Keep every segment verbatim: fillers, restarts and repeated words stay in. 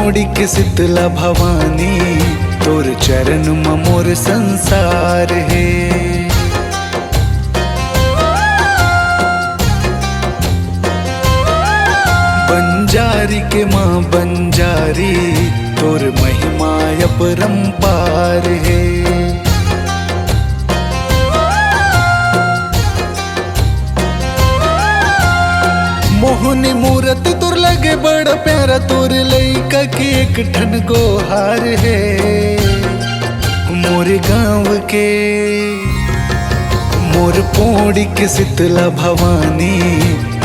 मोड़ी के शीतला भवानी, तोर चरण म मोर संसार हे। बंजारी के माँ बंजारी, तोर महिमा अपरंपार हे। मोहनी मूरत तोर लगे बड़ प्यारा, तोर लइका के एक ठन गोहार हे। मोर गाँव के, मोर पोड़ी के शीतला भवानी,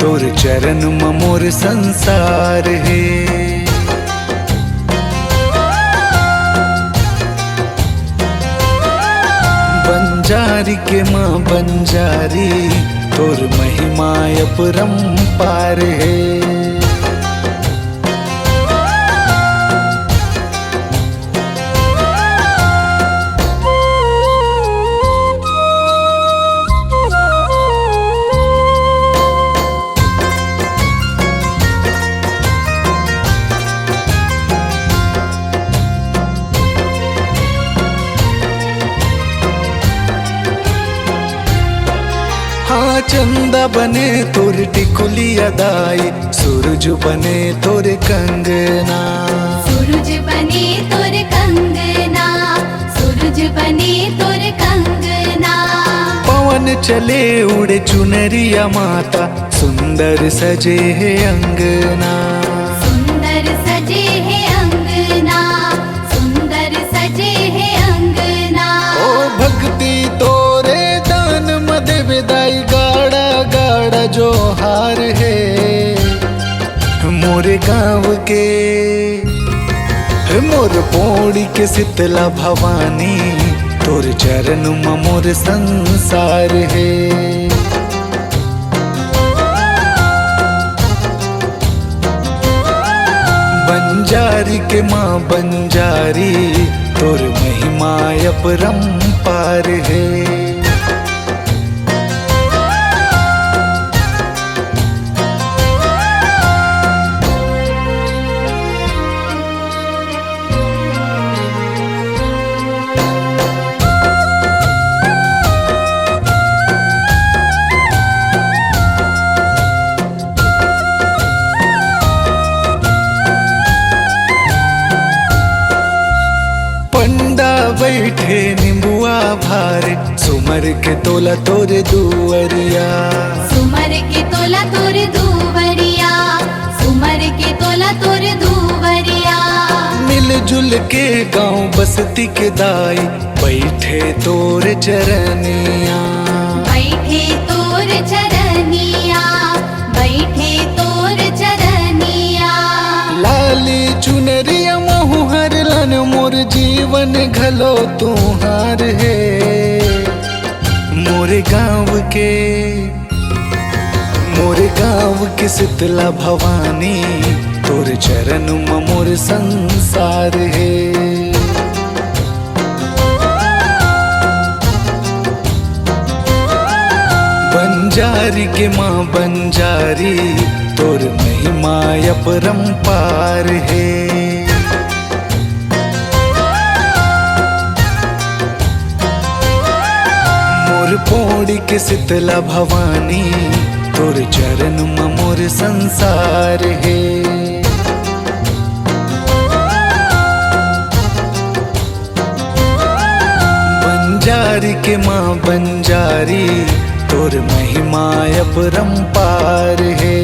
तोर चरण म मोर संसार हे। बंजारी के माँ बंजारी, तोर महिमा अपरंपार हे। हाँ, चंदा बने तोर टिकुलिया दाई, सूरज बने तोर कंगना। सूरज बने तोर कंगना, सूरज बने तोर कंगना। पवन चले उड़े चुनरिया माता, सुंदर सजे हे अंगना। सुंदर सजे हे अंगना, सुंदर सजे हे अंगना। ओ भक्ति तोरे दान म देवे दाई, गाड़ा गाड़ा जोहार हे। मोर गाँव के, मोर पोड़ी के शीतला भवानी, तोर चरण म मोर संसार हे। बंजारी के माँ बंजारी, तोर महिमा अपरंपार हे। पंडा बैठे निंबुआ भारे, सुमर के तोला तोर दुवरिया। सुमर के तोला तोर दुवरिया, सुमर के तोला तोर दुवरिया। मिलजुल के गाँव बस्ती के दाई, बैठे तोर चरनिया। बैठे तोर चरनिया, बैठे तोर चरनिया। लाली चुनरिया महू हर लन, मोर जीवन घलो तुहार हे। मोर गाँव के, मोर गाँव के शीतला भवानी, तोर चरण म मोर संसार हे। बंजारी के माँ बंजारी, तोर महिमा अपरंपार हे। मोर पोड़ी के शीतला भवानी, तोर चरण म मोर संसार हे। बंजारी के माँ बंजारी, तोर महिमा अपरंपार हे।